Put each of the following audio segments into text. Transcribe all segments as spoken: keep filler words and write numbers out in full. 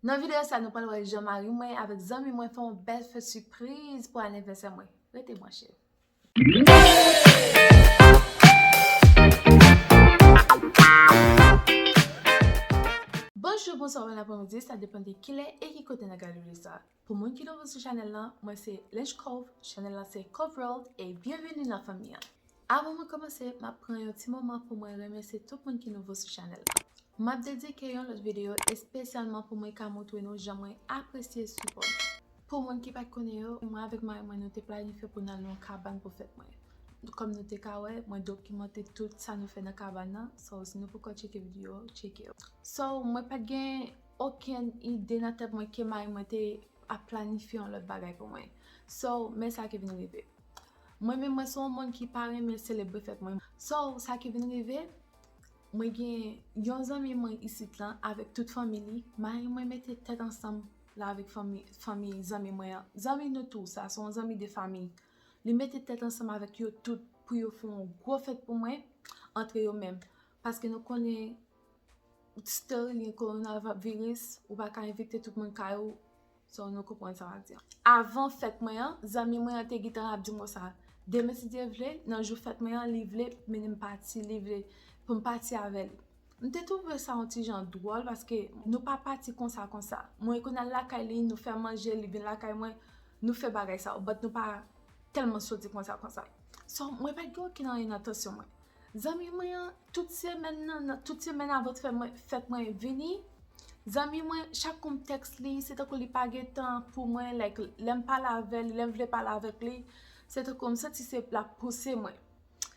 Nan videyo sa, nou pral wè jan mari mwen avèk zanmi mwen fè yon bèl fèt sipriz pou anivèsè mwen. Rete branche. Bonjou, bonswa, bon apremidi, sa depann de kilè e ki kote n ap gade videyo sa. Pou moun ki nouvo sou chanèl lan, mwen se Lench Cove, chanèl lan se Cove World, e byenveni nan fanmi an. Avan mwen kòmanse, m ap pran yon ti moman pou mwen remèsye tout moun ki nouvo sou chanèl lan. M ap dedike yon lòt videyo espesyalman pou mwen ka montre nou jan mwen apresye sipò nou. Pou moun ki pa t konnen yo, mwen avèk mari mwen nou te planifye pou n al nan yon kabann pou fèt mwen. Kòm nou te ka wè, mwen dokimante tout sa nou fè nan kabann nan. So, si nou poko tcheke videyo, tcheke yo. So, mwen pa t gen okenn ide nan tèt mwen ke mari mwen te ap planifye yon lòt bagay pou mwen. So, men sa ki vin rive. Mwen menm, mwen se yon moun ki pa renmen selebre fèt mwen. So, sa ki vin rive, mwen gen yon zanmi mwen isit lan avèk tout fanmi li. Mari mwen mete tèt ansanm la avèk fanmi, fanmi zanmi mwen an. Zanmi nou tou, sa se yon zanmi de fanmi. Li mete tèt ansanm avèk yo tout pou yo fè yon gwo fèt pou mwen, antre yo menm. Paske nou konnen still gen kowonaviris, ou pa ka envite tout moun kay ou. So, nou konprann sa m ap di an. Avan fèt mwen an, zanmi mwen an te gentan ap di m konsa, demen si Dye vle, nan jou fèt mwen an, li vle mennen m pati, li vle pou m pati avè li. M te twouve sa yon ti jan dwòl paske nou pa pati konsa konsa. Mwen konn al lakay li, nou fè manje, li vin lakay mwen, nou fè bagay sa yo, but nou pa tèlman soti konsa konsa. So, mwen pa t gen okenn anyen nan tansyon mwen. Zanmi mwen an, tout semèn nan, nan tout semèn avan fèt mwen, fèt mwen vini, zanmi mwen, chak kou m tèks li, se tankou li pa gen tan pou mwen, like, lè m pale avè li, lè m vle pale avèk li, se tankou m santi se l ap pouse mwen.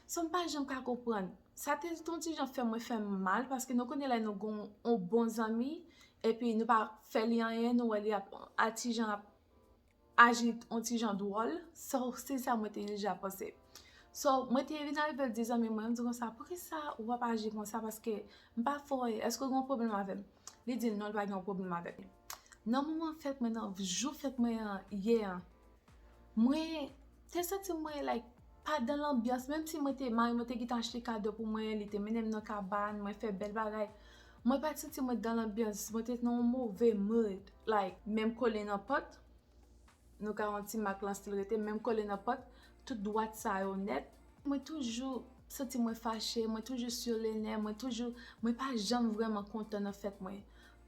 So, m pa janm ka konprann. Sa te yon ti jan fè mwen fè m mal, paske nou konnen lè nou gen yon bon zanmi, epi nou pa fè li anyen, nou wè li ap, a ti jan ap aji yon ti jan dwòl. So, se sa mwen te deja panse. So, mwen te vin arive di zanmi mwen, m di konsa, poukisa w ap aji konsa? Paske m pa fè w anyen. Èske w gen yon pwoblèm avè m? Li di non, li pa gen yon pwoblèm avè m. Nan moman fèt mwen, nan jou fèt mwen an, yè an, mwen te santi mwen, like, pa dan lanbyans, menm si mwen te, mari mwen te gentan achte kado pou mwen, li te mennen m nan kabann, mwen fè bèl bagay. Mwen pa t santi mwen dan lanbyans, mwen te nan yon move mood. Like, men m kole nan pòt, nou ka wè yon ti mak lan still rete, men m kole nan pòt, tout dwat sa yo nèt. Mwen toujou santi mwen fache, mwen toujou sou le nè, mwen toujou, mwen pa janm vrèman kontan nan fèt mwen.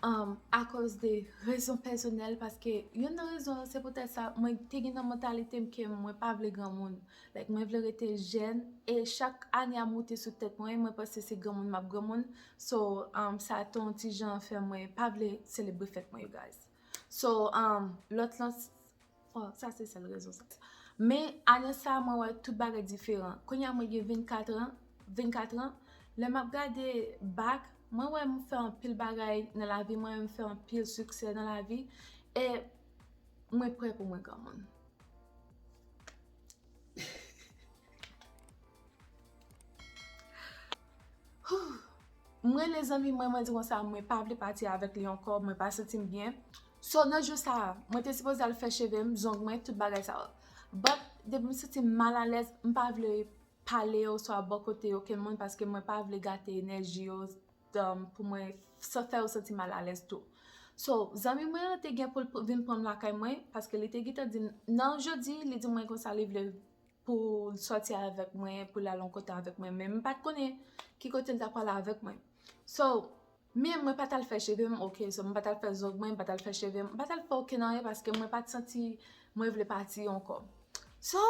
Um, akoz de rezon pèsonèl, paske youn nan rezon yo, se poutèt sa, mwen te gen nan mantalite m ke mwen pa vle granmoun. Like, mwen vle rete jèn, e chak ane ap moute sou tèt mwen, mwen panse se granmoun m ap granmoun. So, um, sa tou yon ti jan fè mwen pa vle selebre fèt mwen, you guys. So, um, lòt lan, oh, sa se sèl rezon sa. Men, ane sa, mwen wè tout bagay diferan. Kounye a, mwen gen vennkat an, vennkat an. Lè m ap gade back, mwen wè m fè anpil bagay nan lavi mwen, m fè anpil siksè nan lavi, e mwen prè pou mwen granmoun. Mwen, lezanmi, mwen, mwen di konsa, mwen pa vle pati avèk li ankò, mwen pa santi m byen. So, nan jou sa a, mwen te sipoze al fè cheve m, zong mwen, tout bagay sa yo. But, depi m santi m malalèz, m pa vle pale oswa bò kote okenn moun paske mwen pa vle gate enèji yo, um, pou mwen sa fè yo santi malalèz tou. So, zanmi mwen an te gen pou l pr-, vin pran m lakay mwen, paske li te gentan di m, nan jodi, li di mwen konsa li vle pou l sòti avèk mwen, pou l al yon kote avèk mwen, men m pa t konnen ki kote l ta pral avèk mwen. So, men mwen pa t al fè cheve m, ok, so m pa t al fè zong mwen, m pa t al fè cheve m, m pa t al fè okenn anyen paske mwen pa t santi mwen vle pati ankò. So,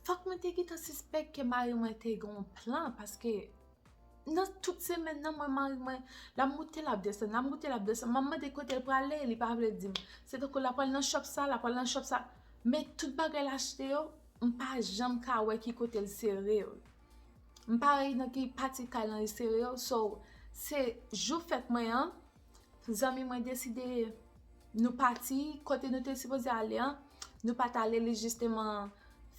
fòk mwen te gentan sispèk ke mari mwen te gen yon plan, paske nan tout semèn nan, mwen, mari mwen, l ap moute, l ap desann, l ap moute, l ap desann. M ap mande kote l prale, li pa vle di m. Se tankou l ap pral nan shop sa, l ap pral nan shop sa. Men tout bagay l achte yo, m pa janm ka wè ki kote l sere yo. M pa wè nan ki pati kay lan li sere yo. So, se jou fèt mwen an, zanmi mwen deside nou pati, kote nou te sipoze ale an, nou pa t ale, li jisteman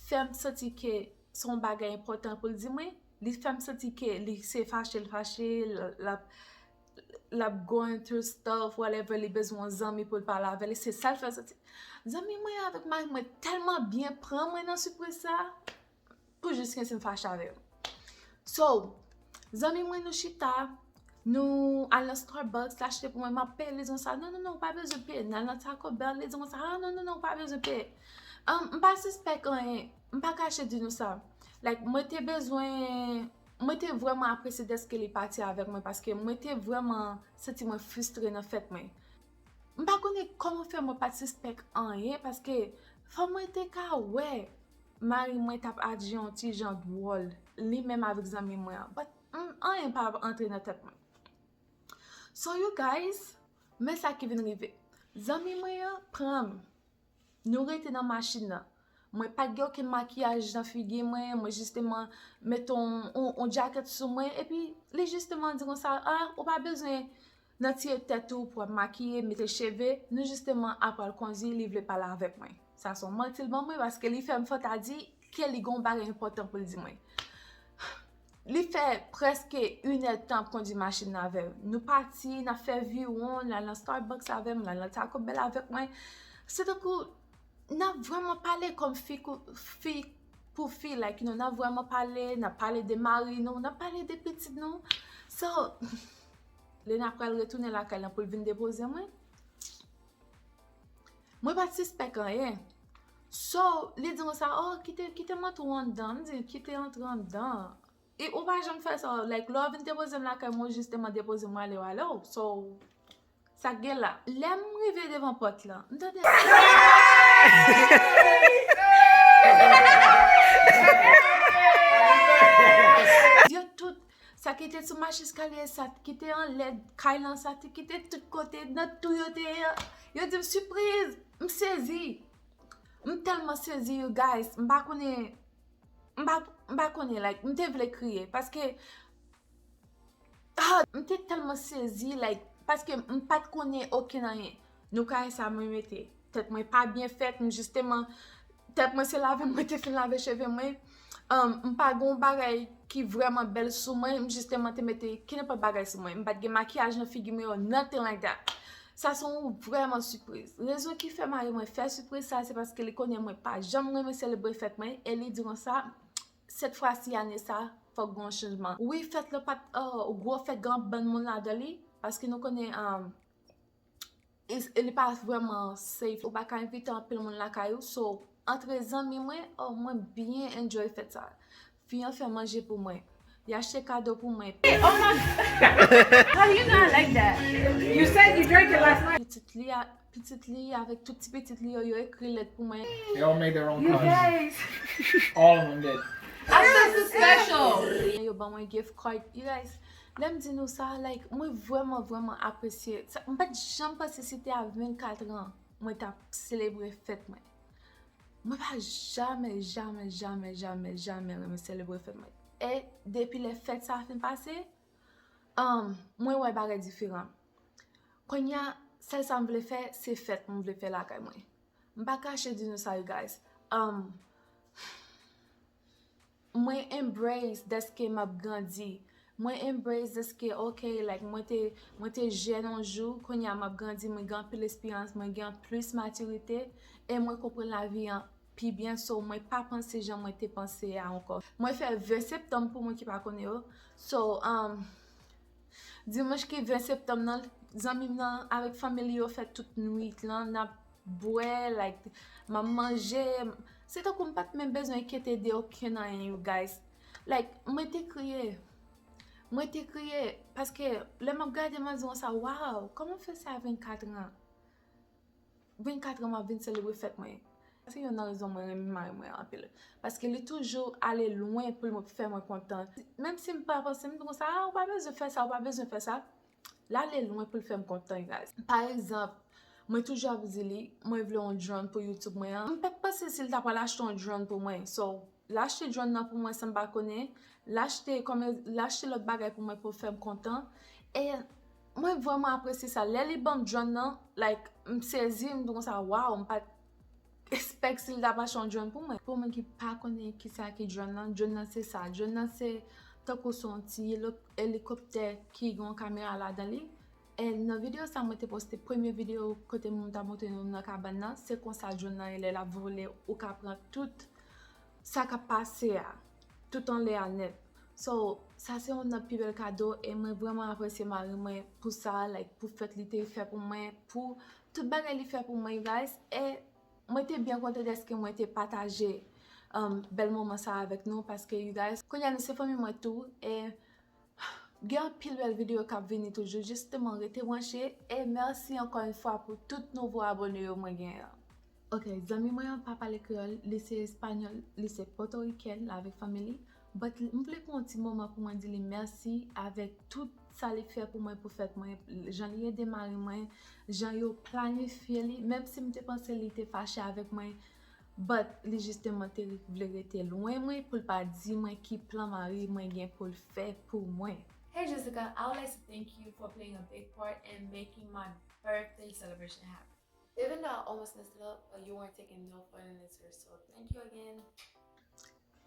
fè m santi ke se yon bagay enpòtan pou l di mwen. Li fè m santi ke li se fache l fache, l, l ap, l ap going through stuff, whatever, li bezwen yon zanmi pou l pale avè li, se sa l fè l santi. Zanmi mwen avèk mari mwen tèlman byen pran mwen nan sipriz sa, pou jis gen si m fache avè yo. So, zanmi mwen nou chita, Nou al nan Starbucks, l achte pou mwen, m ap peye, li di konsa, non, non, non, ou pa bezwen peye. N al nan Taco Bell, li di konsa, ah, non, non, non, ou pa bezwen peye. Um, m pa sispèk anyen, m pa kache di nou sa. Like, mwen te bezwen, mwen te vrèman apresye dèske li pati avèk mwen, paske mwen te vrèman santi mwen fristre nan fèt mwen. M pa konnen kòman fè mwen pa t sispèk anyen, paske fò mwen te ka wè mari mwen t ap aji yon ti jan dwòl, li menm avèk zanmi mwen an. But, mm, anyen pa antre nan tèt mwen. So, you guys, men sa ki vin rive. Zanmi mwen an pran m. Nou rete nan machin nan. Mwen pa t gen okenn makiyaj nan figi mwen, mwen jisteman mete yon, yon, yon djakèt sou mwen, epi li jisteman di konsa, ah, ou pa bezwen nan tire tèt ou pou w ap makiye, mete cheve, nou jisteman ap pral kondui, li vle pale avèk mwen. Sa se yon manti l ban mwen, paske li fè m fantadi ke li gen yon bagay enpòtan pou l di mwen. Li fè prèske inèdtan ap kondui machin nan avè m. Nou pati, n ap fè viwon, l al nan Starbucks avè m, l al nan Taco Bell avèk mwen. Se tankou n ap vrèman pale kòm fi kou, fi pou fi, like, you know, n ap vrèman pale, n ap pale de mari nou, n ap pale de pitit nou. So, Lena pral retounen lakay lan pou l vin depoze mwen. Mwen pa t sispèk anyen. So, li di konsa, oh, kite, kite m antre w anndan. M di, kite antre anndan. E ou pa janm fè sa, like, lè w vin depoze m lakay mwen, ou jisteman depoze m, w ale, w ale w. So, sa k gen la? Lè m rive devan pòt lan, m tande yo tout, sa ki te sou mach eskalye, sa ki te anlè kay lan, sa ki te tout kote, nan tou yo te ye. Yo di m, sipriz, m sezi. M tèlman sezi, you guys, m pa konnen, m pa, m pa konnen, like, m te vle kriye, paske, ah, m te tèlman sezi, like, paske m pa t konnen okenn anyen. Nou kay sa mwen mete. Tèt mwen pa byen fèt, m jisteman, tèt mwen se lave, mwen te fin lave cheve mwen. Um, m pa gen yon bagay ki vrèman bèl sou mwen, m jisteman te mete kenenpòt bagay sou mwen. M pa t gen makiyaj nan figi mwen, or nothing like that. Sa se yon vrèman sipriz. Rezon ki fè mari mwen fè sipriz sa, se paske li konnen mwen pa janm renmen selebre fèt mwen, e li di konsa, sèt fwa si, ane sa, fòk gen yon chanjman. Wi, fèt lan pa t, oh, gwo fèt gen yon bann moun ladan li, paske nou konnen, um, e, e li pa vrèman safe. Ou pa ka envite anpil moun lakay ou, so, antre zanmi mwen, oh, mwen byen enjoy fèt sa. Fi an fè manje pou mwen. Li achte kado pou mwen. Oh my God! How do you not like that? You said you drank it last night. Pitit li a, pitit li avèk tout ti pitit li yo, yo ekri lèt pou mwen. They all made their own cards. You guys. All of them did. I feel so special. Yo ban mwen gift card. You guys, lè m di nou sa, like, mwen vrèman, vrèman apresye sa. M pa t janm panse si te a vennkat an mwen t ap selebre fèt mwen. Mwen pa jamè, jamè, jamè, jamè, jamè renmen selebre fèt mwen. E depi lè fèt sa fin pase, um, mwen wè bagay diferan. Kounye a, sèl sa m vle fè, se fèt mwen vle fè lakay mwen. M pa kache di nou sa, you guys. Um, mwen embrace dèske m ap grandi. Mwen embrace dèske, ok, like, mwen te, mwen te jèn yon jou, kounye a m ap grandi, mwen gen anpil esperyans, mwen gen plis matirite, e mwen konprann lavi an pi byen, so mwen pa panse jan mwen te panse a ankò. Mwen fè ven septanm pou moun ki pa konnen yo. So, um, dimanch ki ven septanm nan, zanmi m nan avèk fanmi li yo fè tout nwit lan, n ap bwè, like, m ap manje. Se tankou m pa t menm bezwen enkyete de okenn anyen, you guys. Like, mwen te kriye. Mwen te kriye, paske lè m ap gade, m ap di konsa, waw, kòman fè sa vennkat an? Vennkat an m ap vin selebre fèt mwen. Se youn nan rezon mwen renmen mari mwen anpil. Paske li toujou ale lwen pou l fè mwen kontan. Menm si m pa panse, m di konsa, ah, ou pa bezwen fè sa, ou pa bezwen fè sa. L ale lwen pou l fè m kontan, guys. Pa egzanp, mwen toujou ap di li, mwen vle yon drone pou YouTube mwen an. M pa t panse si l ta pral achte yon drone pou mwen. So, l achte drone nan pou mwen san m pa konnen. L achte, kòm, l achte lòt bagay pou mwen pou l fè m kontan. E mwen vrèman apresye sa. Lè li ban m drone nan, like, m sezi, m di konsa, waw, m pa t expect si l t ap achte yon drone pou mwen. Pou moun ki pa konnen kisa ki drone nan, drone nan se sa. Drone nan se tankou se yon ti helo-, elikoptè ki gen yon kamera ladan li. E nan videyo sa, mwen te poste premye videyo kote mwen t ap montre nou nan kabann nan. Se konsa drone nan ye, lè l ap vole, ou ka pran tout sa k ap pase a, tout anlè a nèt. So, sa se youn nan pi bèl kado, e mwen vrèman apresye mari mwen pou sa, like, pou fèt li te fè pou mwen, pou tout bagay li fè pou mwen, you guys. E mwen te byen kontan dèske mwen te pataje um, bèl moman sa avèk nou, paske, you guys, kounye a nou se fanmi mwen tou, e gen anpil bèl videyo k ap vini toujou, jisteman rete branche, e mèsi ankò yon fwa pou tout nouvo abone yo mwen gen an. Ok, zanmi mwen an pa pale kreyòl, li se espanyòl, li se pòtorikèn, l avèk fanmi li. But m vle pran yon ti moman pou mwen di li mèsi avèk tout sa li fè pou mwen, pou fèt mwen, jan li ede mari mwen, jan yo planifye li, menm si m te panse li te fache avèk mwen, but li jisteman te vle rete lwen mwen pou l pa di mwen ki plan mari mwen gen pou l fè pou mwen. Hey Jessica, I would like to thank you for playing a big part in making my birthday celebration happen. Even though I almost messed it up, but you weren't taking no for an answer, so thank you again.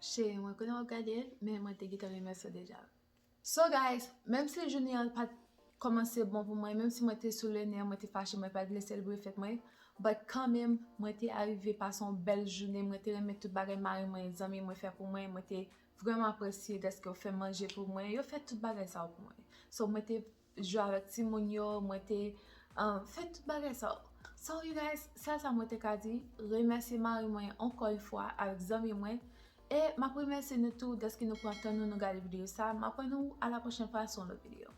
Cheri, mwen konnen w ap gade, men mwen te gentan remèsye w deja. So guys, menm si jounen an pa t kòmanse bon pou mwen, menm si mwen te sou le nè, mwen te fache, mwen pa t vle selebre fèt mwen, but kanmenm, mwen te arive pase yon bèl jounen, mwen te renmen tout bagay mari mwen, zanmi mwen fè pou mwen, mwen te vrèman apresye dèske yo fè manje pou mwen, yo fè tout bagay sa yo pou mwen. So mwen te jwe avèk timoun yo, mwen te um, fè tout bagay sa yo. So you guys, sèl sa mwen te ka di, remèsye mari mwen ankò yon fwa avèk zanmi mwen. E m ap remèsye nou tou dèske nou pran tan nou, nou gade videyo sa. M ap wè nou a la pwochèn fwa sou yon lòt videyo.